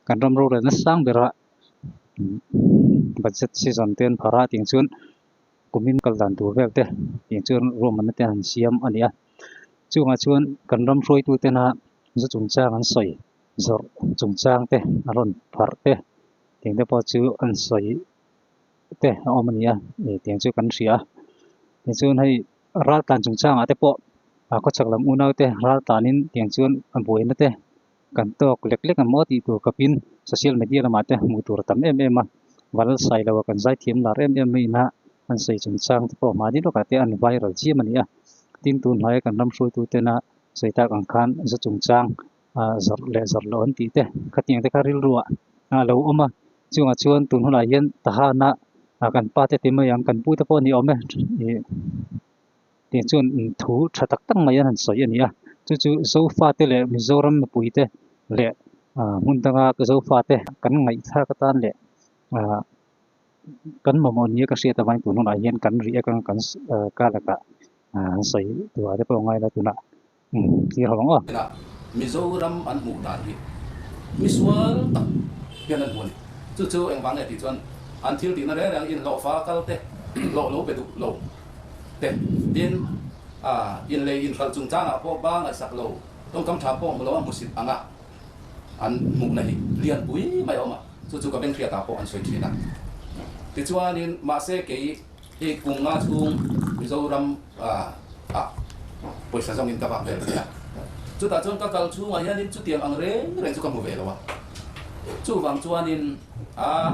Kan ram rorelna sang bera budget season te an phar a tiang chuan kumin kal dan tur vel te tiang chuan ruahmanna te an siam a ni a. Chungah chuan kan ram hruaitu tena zu chungchang an sawi zawrh chungchang te a rawn pharh te tiang te pawh chu an sawi te a awm a ni a ih tiang chu kan hria a tichuan hei ral tlan chungchangah te pawh a khawchhak lam unau te ral tlanin tiang chuan a buaina te kan tawk lek lek ang maw tih tur khawpin social media lamah te hmuh tur a tam em em a Valsailo a kan zaithiam lar em em mai ina an sawi chungchang te pawh mahni lawkah te an viral chiam a ni a tin tun hnuaia kan ram hruaitu tena sawi tak ang khan zu chungchang ah zawrh leh zawrh loh an tih te khatiang te kha rilruah a lo awm a chungah chuan tun hunah hian tahana ah kan pa te ti mai ang kan pu te pawh a ni awm e ih tih chuan thu tha tak tak mai an han sawi a ni a chu chu Zofa te leh Mizoram mipui te leh ah hmun danga Zofa te kan ngaihthlak atan leh ah kan mamawh nia ka hriat avangin tun hunah hian kan ri ek ang kan ka lakah ah an sawi tur ah te pawh a ngai la tunah thlir ho ang aw. Mizoram an hmuh dan hi misual tak hian an hmu a ni. Chu chu engvang nge tih chuan an thil tihna reng reng inhlawhfa kal te, hlawh lo pe duh lo te, tin inlei inhralh chungchangah pawh ba ngaihsak lo, tawngkam tha pawh hmu lo a hmusit ang a, an hmuhna hi lianpui mai a awm a, chu chu ka benghriatah pawh an sawi thin a. Tichuanin mahse kei hi kum nga chhung Mizoram ah pawisa zawngin ka vak vel thei a, chutah chuan ka kal chhungah hianin chutiang ang reng reng chu ka hmu ve lo a, chuvang chuanin a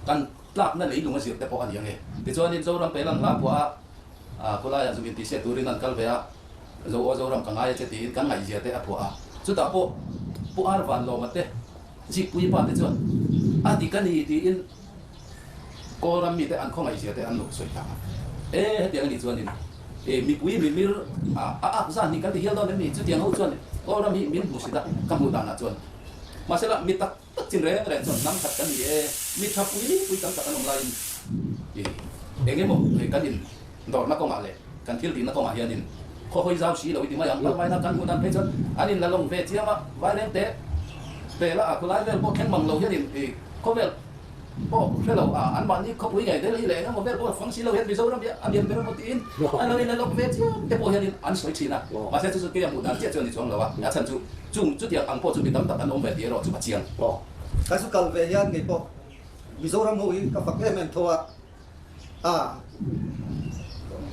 kan tlakna leilung a zir te pawh a ni ang e. Tichuanin Zoram Pelan hla phuah a, khawlaiah zuk intihsiak turin an kal ve a, Zo aw Zoram ka ngai a che tiin kan ngaihzia te a phuah a, chutah pawh Pu Ar Vanlawma te Zikpui pa te chuan a dik a ni tiin Kawlram mite an khawngaihzia te an lo sawi ta a. E, hetiang a nih chuanin e mipui mimir a a ak zan hi kan ti hial dawn em ni? Chutiang ho chuan Kawlram hi min hmusit a, ka hmuh danah chuan. Mahsela mi tak tak chin reng reng chuan hnam khat kan ni e, mi tha pui pui tam tak an awm laiin e eng emaw kan in dawrna kawngah leh kan thil tihna kawngah hianin khaw hawi zau si lo i ti mai ang. Palmaina kan hmuh dan phei chuan an in la lawng ve chiam a, vaireng te pela a khawlai vel pawh thleng mang lo hianin e khawvel pawh hre lo a, anmahni khawpui ngei Delhi leh engemaw vel pawh fang si lo hian Mizoram hi a lian ber emaw tiin an lo in la lawk ve chiam te pawh hianin an sawi thin a, mahse chu chu keia hmuh dan chiah chu a ni chuang lo a, a chhan chu chung chutiang ang pawh chu mi tam tak an awm ve tih erawh chu a chiang. Ka zu kal ve hian ngei pawh Mizoram ho hi ka fak em em tho a, a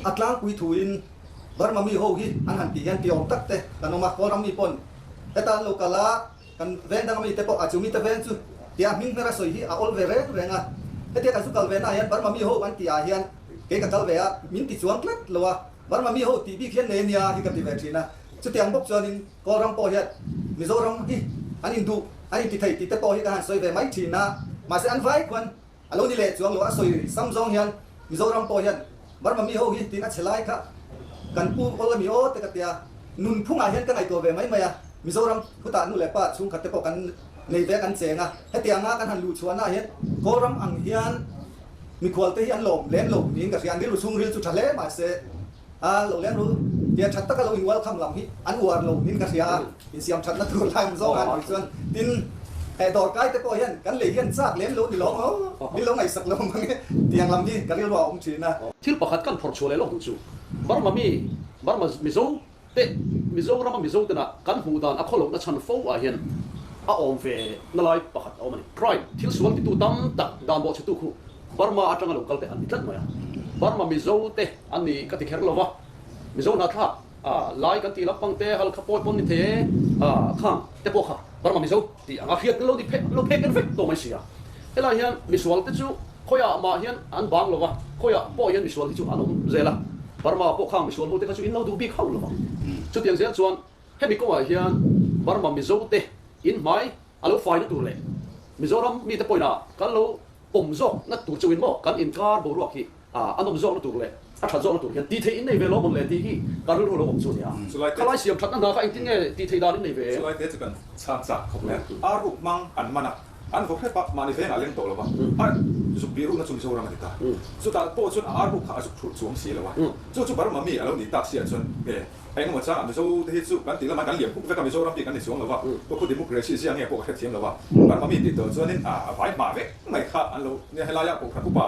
a tlangpui thuin Burma mi ho hi an han tih hian ti awm tak te kan awm a, Kawlram mi pawn heta an lo kal a, Kan veng danga mite pawh a chu mite veng chu tia hming hmera sawi hi a awl ve reng reng a. Hetia kan zu kal ve na hian Burma mi ho an tih ah hian kei ka kal ve a, min ti chuang tlat lo a. Burma mi ho tih bik hian nei ania hi ka ti ve thin a. Chutiang bawk chuanin Kawlram pawh hian Mizoram hi an induh, an inti thei tih te pawh hi ka han sawi ve mai thin a. Mahse an vai khuan a lo ni leh chuang lo a sawi sam zawng hian Mizoram pawh hian Burma mi ho hi tin a chhe lai kha kan pu awl a mi aw te ka tia nunphungah hian ka ngaihtuah ve mai mai a, Mizoram khutah nu leh pa chhungkhat te pawh kan nei ve kan cheng a, hetianga kan han luh chhuahnaah hian Kawlram ang hian mikhual te hi an lawm lem lo niin ka hria, an rilru chhungril chu tha hle mahse a lo leng ru tia that taka lo in welcome lam hi an uar lo niin ka hria a, insiam thatna tur lai ang zawng a nih chuan tin he dawrkai te pawh hian kan lei hian chak lem lo ni lawm aw min lo ngaihsak lo mang e tiang lam hi ka rilru a awm thin a. Thil pakhat kan phawrh chhuah leh lawk duh chu Burma mi Burma Mizo te Mizorama Mizo tena kan hmuh dan a khawlohna chhan fo ah hian a awm ve na lai pakhat a awm a ni. Crime thil sual titu tam tak dan bawhchhetu khu Burma atanga lo kal te an ni tlat mai a. Burma Mizo te an ni ka ti kher lo va, Mizo hnathlak lai kan tih lampang te halkha pawi pawn ni thei e khang te pawh kha Burma Mizo tih anga hriat lo ni phek lo phek en vek tawh mai si a. Helai hian misual te chu khawiah mah hian an bang lo va, khawiah pawh hian misual hi chu an awm zel a. Burma pawh khang misual ho te kha chu in lo duh bik hauh lo vang. Chutiang zel chuan hemi kawngah hian Burma Mizo te in hmai a lo faina tur leh Mizoram mite pawhin kan lo pawm zawk na tur chauhin maw kan inkar boruak hi a nawm zawk na tur leh a that zawk na tur hian tih theih in nei ve lo mawn le tih hi ka rilru lo awm chu a ni a. Khalai siam thatna hna kha engtin nge tih theih dan in nei ve? Chulai te chu kan chhang chak khawp mai a, ar ruk hmang an man a. An vaw hrep a, mahni vengah a leng tawh lo va, a zuk bih rukna chu Mizoram a ni ta. Chutah pawh chuan a ar buk kha a zuk thulh chuang si lo a. Chu chu Burma mi a lo nih tak siah chuan e, engemaw changah Mizo te hi chu kan tih lamah kan liam huk vek a, Mizoram bik an ni chuang lo va, pawh khu democracy zia nge pawh ka hrethiam lo va, Burma mi tih tawh chuanin a vai hmah vek mai kha an lo nia helaiah Kohhran upa.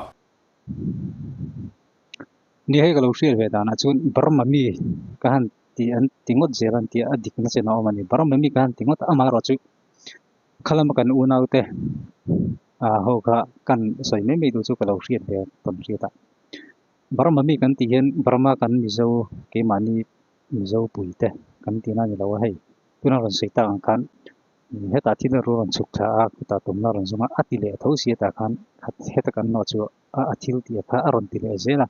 Ni hei ka lo hriat ve danah chuan Burma mi ka han ti an ti ngawt zel an tia a dikna chen a awm a ni. Burma mi ka han ti ngawt a, amaherawh chu khalama kan unaute ah ho kha kan sawi mai mai duh chu ka lo hriat ve tawn hriat a. Burma mi kan tih hian Burma kan Mizo keimahni Mizo puite kan tihna a ni lo a hei tuna rawn sawi tak ang khan hetah thil a rawn chhuk thla a khutah tumna a rawn zawng a a ti leh tho si hetah khan heta kan nawh chu a thil tih kha a rawn ti leh zel a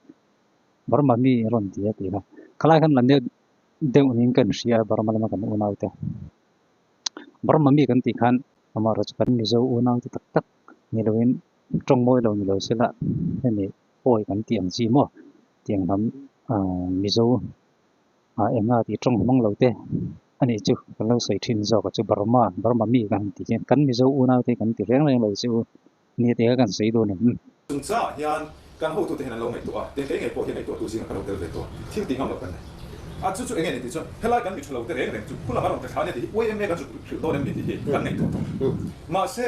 Burma mi a rawn ti a tih kha khalai khan la nep deuh niin ka inhria a Burma lama kan unaute Burma mi kan tih khan amaherawhchu kan Mizo unaute tak tak ni loin tawng mawi lo ni lo sela hemi pawi kan tih ang chi maw tiang lam ah Mizo ah enga tih tawng hmang lo te a nih chu kan lo sawi thin zawk a chu Burma Burma mi kan han tih hian kan Mizo unaute kan ti reng reng lo chu ni te kha kan sawi dawn em. Chungchangah hian kan hotute hian an lo ngaihtuah a, tengkei ngei pawh hian ngaihtuahtu zinga ka lo tel ve tawh a, thil tih ngam loh kan nei. A chu chu enge ni tih chuan helai kan mi tha lo te reng reng chu khulam a rawn ta thla ania tih hi YMA kan zuk hrilh dawn em ni tih hi kan ngaihtuah tawh. Mahse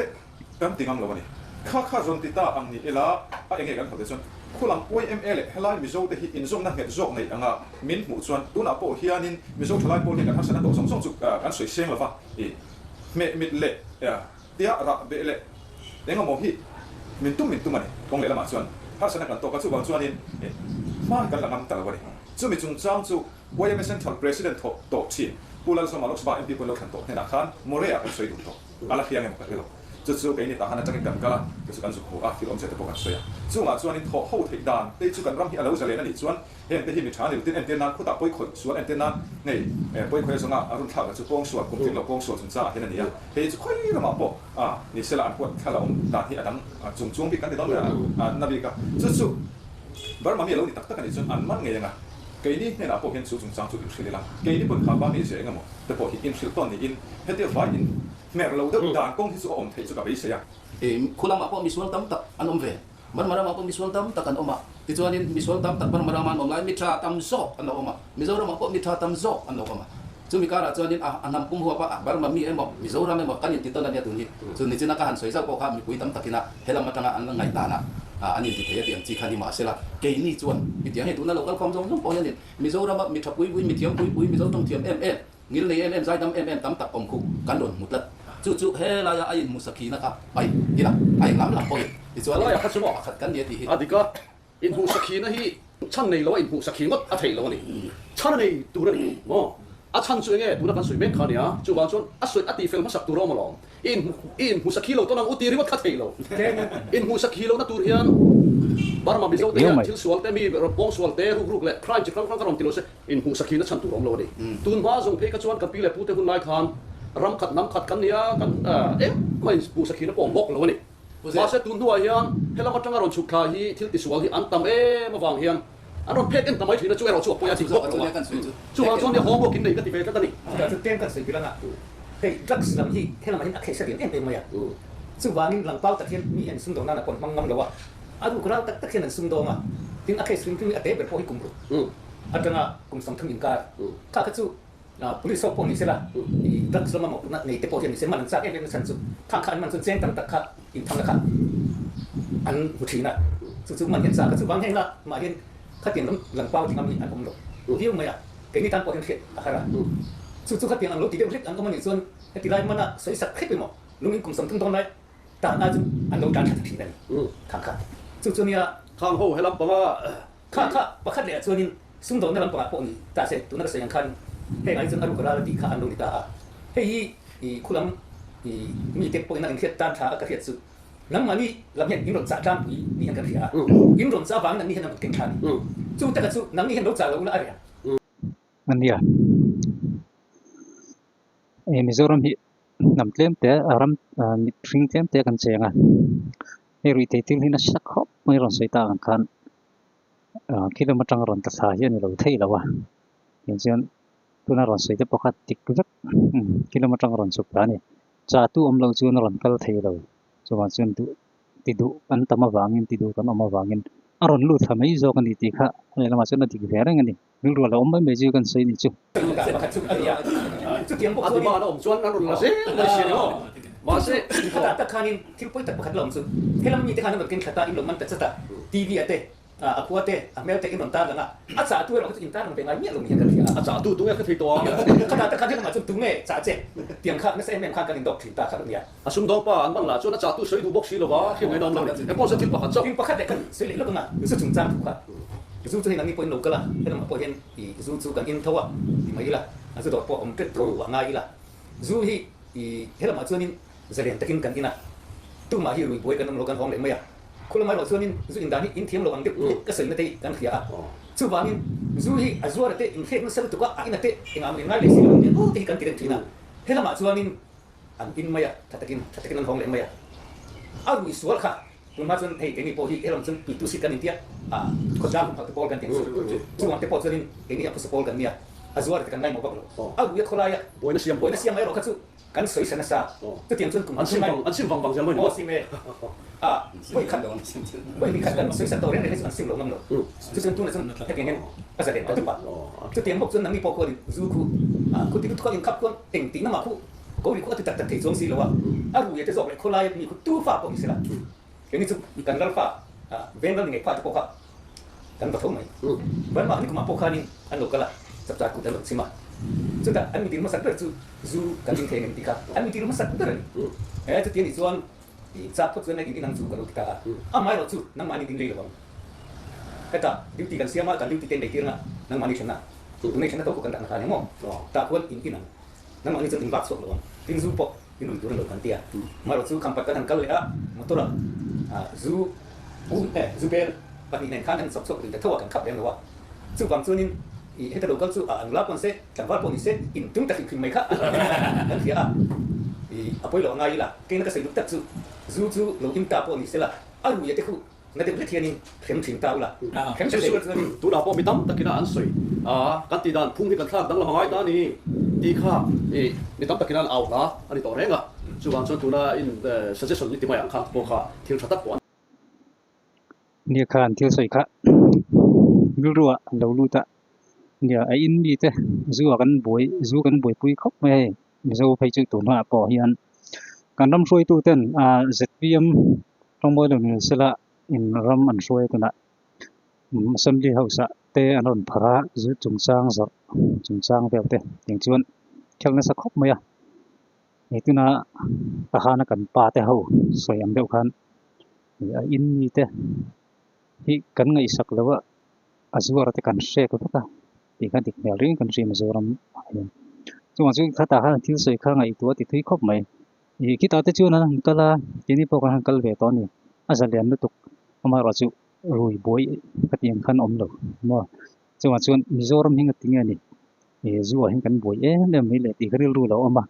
kan ti ngam lo a ni. Kha kha zawn ti ta ang ni ila a enge kan hmuh te chuan khulam YMA leh helai Mizo te hi inzawmna nghet zawk nei anga min hmuh chuan tunah pawh hianin Mizo thalai pawl hian kan harsatna tawh zawng zawng chu kan sawi seng lova i hmeh mit leh Tia rah beh leh engemaw hi min tum min tum a ni. Kawng lehlamah chuan harsatna kan tawk a, chuvang chuanin hma hi kan la ngam ta lo a ni. Chumi chungchang chu YMA Central President thawh tawh thin Pu Lalzawma Lok Sabha MP pawn lo thlan tawh hnenah khan Morea kan sawi duh tawh. A la hriang emaw ka hre lo. Chu chu keini tahan atangin kan kal a, chu chu kan zuk hmu a, thil awmzia te pawh kan sawi a. Chungah chuanin thawh ho theih dan te chu kan ram hi a lo zalen a nih chuan Heng te hi mi tha ni lo tin entir nan khutah pawi khawih sual entir nan hei pawi khawih zawnga a run thlak lah chu pawng sual kum tling lo pawng sual chungchangah hian a ni a, hei chu khawi ramah pawh a ni sela an huat thla la awm dan hi a dang chung chuang bik kan ti dawn mai a na bik a, chu chu Burma mi a lo ni tak tak a nih chuan an man ngei anga keini hnenah pawh hian chu chungchang chu inhrilh ila keini pawn kha pa mi zia engemaw te pawh hi inhrilh tawn niin hetia vai in hmer lo deuh dan kawng hi chu a awm theih chu ka beisei a. Khulamah pawh misual tam tak an awm ve. Burma ramah pawh misual tam tak an awm a, tichuanin misual tam tak Burma rama an awm laiin mi tha tam zawk an lo awm a, Mizoramah pawh mi tha tam zawk an lo awm a. Chumi karah chuanin a hnam pum huapa a Burma mi emaw Mizoram emaw kan inti tawn a nia tun hi. Chu nichina ka han sawi zauh pawh kha mipui tam takina helam atanga an la ngaihdan a an inti thei a tih ang chi kha ni mahsela keini chuan hetiang hei tuna lo kal khawm zawng zawng pawh hianin Mizorama mi tha pui pui, mi thiam pui pui, Mizo tawng thiam em em, Ngil nei em em, zaidam em em tam tak awm khu kan rawn hmu tlat. Chu chu helaia a inhmu sakhina kha pai ila, a englam lam pawhin tichuan Helaia kha chu maw? Pakhat kan ni a tih hi. A dik a, inhmuh sakhina hi chhan nei lo a inhmuh sakhi ngawt a theih lo a ni. Chhan a nei tur a ni maw? A chhan chu enge tuna kan sawi mek kha a nia, chuvang chuan a sawi a tihfel hmasak tur a awm alawm. I inhmu i inhmu sakhi lo tawn ang u tih ringawt kha theih lo. Inhmu sakhi lohna tur hian Burma Mizo te hian thil sual te mi pawng sual te ruk ruk leh crime chi hrang hrang kha rawn ti lo se inhmuh sakhina chhan tur a awm lo a ni. Tun hma zawng phei kha chuan kan pi leh pu te hun lai khan ram khat hnam khat kan nia kan engmah inhmuh sakhina pawh awm bawk lo a ni. Mahse tun hnuah hian helam atanga rawn chhuk thla hi thil tisual hi an tam em avang hian an rawn phek en ta mai thin a, chu erawh chu a pawi a ti bawk lo a. Chuvang chuan nia homework in nei ka ti ve tlat a ni. Chutah chu tlem kan sawi bil anga hei drugs lam hi helamah hian a kheisa lian em em mai a, chuvangin langpau tak hian mi hian sumdawng nana pawh an hmang ngam lo a, a ruk rau tak tak hian an sumdawng a, tin a case hrim hrim hi a te ber pawh hi kum ruk atanga kum 30 inkar kha kha chu police ho pawh ni sela i drugs lama mawhphurhna nei te pawh hian ni se man an chak em em na chhan chu kha kha an man chuan cheng tam tak kha inthangna kha an hmu thin a, chu chu man hian chak a, chuvang heng la mah hian khatiang lam langpau ti ngam hi an awm lo viau mai a, keini tan pawh hian hriat a har a, chu chu khatiang ang lo ti deuh hlek an awm a nih chuan heti lai mana sawi sak hrep emaw lungin kum 30 dawn lai tan a chu an lo tan tha thin a ni khang kha chu chu nia. Khang ho he lampanga Kha kha pakhat leh ah chuanin sumdawnna lampangah pawh ni ta se, tuna ka sawi ang khan heng ah hi chuan a ruk ral a tih kha an lo ni ta a. Hei hi i khulam i mite pawhin a inhriat tan tha a ka hriat chu nangmahni lam hian in rawn chah tlangpui ni hian kan hria a, in rawn chah avangin anni hian an rawn keng thla a ni. Chu taka chu nangni hian lo chah lo ula a reh ang. A nia. Mizoram hi hnam tlem te ram mihring tlem te kan cheng a, hei ruihtheih thil hi nasa khawp mai rawn sawi tak ang khan khi lam atanga rawn tla thla hi a ni lo thei lo a, tiang chuan tuna rawn sawi te pawh kha tik vek khi lam atanga rawn chhuk ta a ni, chah tu awm loh chuan a rawn kal thei lo. Chuvang chuan duh ti duh an tam avangin ti duh kan awm avangin a rawn lut thla mai zawk a ni tih kha a lehlamah chuan a dik ve reng a ni. Rilru a lo awm mai mai chu kan sawi ni chu. A demand a awm chuan an rawn la zel mai si a ni maw? Mahse, Khatah tak khanin thil pawi tak pakhat la awm chu helam mite khan an rawn ken thlat a, in lo man ta chat a, TV a te, a khua te, a hmel te in rawn tar lang a, a chah tu erawh kha chu in tar lang ve ngai miah lo ni hian kan hria a. A chah tu tunge ka thei tawh ang? Khatah tak khan helamah chuan tunge chah che tiang kha nasa em em khan kan indawk thin ta kha a nia. A sumdawng pa an man lah chuan a chah tu sawi duh bawk si lova, hriat ngaihna awm lo ni. He pawh chuan thil pakhat chauh. Thil pakhat leh kan sawi leh lawk anga zu chungchang thu kha. Zu chu hei nangni pawhin lo kal a, helamah pawh hian i zu chu kan in tho a ti mai ila, a zu dawr pawh a awm tep tho a ngai ila. Zu hi i helamah chuanin zalian takin kan in a, tumah hi rui buai kan awm lo kan hawng leh mai a. Khulama erawh chuanin zu in dan hi in thiam lo ang deuh hlek ka sawina te hi kan hria a. Chuvangin zu hi a zuar ate inhrek nasa lutuk a, a in ate engah maw in ngai leh si lo ang tih aw te hi kan ti reng thin a. Helamah chuanin An in mai a, tha takin, tha takin an hawng leh mai a. A rui sual kha, tunhma chuan hei keini pawh hi helam chuan tuitu sit kan intia, a khawtlang hum phak te pawl kan ti ang chu. Chuvang te pawh chuanin keini a phusa pawl kan nia, a zuar te kan ngaimawh vak lo. A rui a khawlai a, buaina siam buaina siam erawh kha chu kan sawi sa nasa. Chutiang chuan kum an sim vang, an sim vang vang zel mai ni maw? Aw sim e. A vawi khat, vawi hnih khat kan sawi sa tawh reng reng hi chu an sim lo ngam lo. Chu chuan tunah chuan hetiang hian a za len ta dup a. Chutiang bawk chuan nangni pawh khuanin zu khu, khu ti lutuk a inkhap khuan eng tihna mah khu Ko ri khu a ti tak tak thei chuang si lo a, a rui a te zawk leh khawlai mi khu tu fa pawh ni sela, keini chu kan lal fa veng lal ni ngei fa te pawh kha kan va tho mai. Burma ni kumah pawh khanin an lo kal a, chapchar kut an rawn chim a, chutah an mitir hmasak ber chu zu kan ding thei ang em tih kha an mitir hmasak ber a ni. He chuti a nih chuan i chak phawt chuan in inang chu ka lo ti ta a, amaherawh chu nangmahni ding rei lo ang. Hetah duty kan siam a, kan duty te in nei tir ang a, nangmahni thlenna, tunei thlenna tho pawh kan dah na kha a ni maw? Tah khuan in inang. Nangmah ni chuan in vak chhuak lo ang, tin zu pawh in rui tur a lo kan ti a. Marawh chu khampat kan han kal leh a, motor a zu um eh zu bel pahnih nen khan an chawk chhuak rih ta tho a, kan khap lem lo a. Chuvang chuanin i heta lo kal chu a nula pawh ni se, tlangval pawh ni se, in tum ta hrim hrim mai kha kan hria a. I a pawi lo a ngai ila, keina ka sawi duh tak chu zu chu lo in ta pawh ni se la, a rui a te khu Na deuh hlek hianin hrem thin ta ula, hrem thin ula chuanin. Tunah pawh mi tam takina an sawi a, kan tih dan phung hi kan thlak danglam a ngai ta a ni tih kha i mi tam takina an au hla a ni tawh reng a, chuvang chuan tuna in suggestion i ti mai ang kha pawh kha thil tha tak pawh a ni. Nia khan thil sawi kha rilruah a lo lut a, nia a in mite zu ah kan buai zu kan buaipui khawp mai a hei Mizo phei chu tun hnuaiah pawh hian kan ram hruaitu ten ah zpm Rawngbawi lo ni sela in ram an hruai tunah Assembly House ah te an rawn phar a zu chungchang zawrh chungchang vel te tiang chuan khelh nasa khawp mai a he tuna tahana kan pa te ho sawi ang deuh khan a in mi te hi kan ngaihsak lo a a zuar te kan hrek vek a tih kha dik hmel reng kan hria Mizoram ah hian chungah chuan khatah khan thil sawi kha ngaihtuah a ti thui khawp mai. Ih khitah te chuan an han kal a keini pawh kan han kal ve tawh a ni a zalian lutuk amaherawh chu rui buai ka tih ang khan a awm lo maw chungah chuan Mizoram hi ngatinge a ni ih zu ah hian kan buai em em mai le tih kha rilru a lo awm a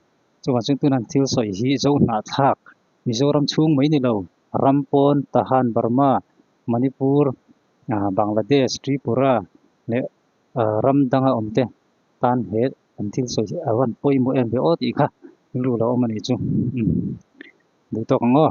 chungah chuan tunah thil sawi hi zo hnahthlak Mizoram chhung mai ni lo ram pawn Tahan Burma Manipur ah Bangladesh Tripura leh ah ram danga awm te tan he an thil sawi hi a van pawimawh em ve aw tih kha rilru lo awm a nih chu umm duh tawk ang aw.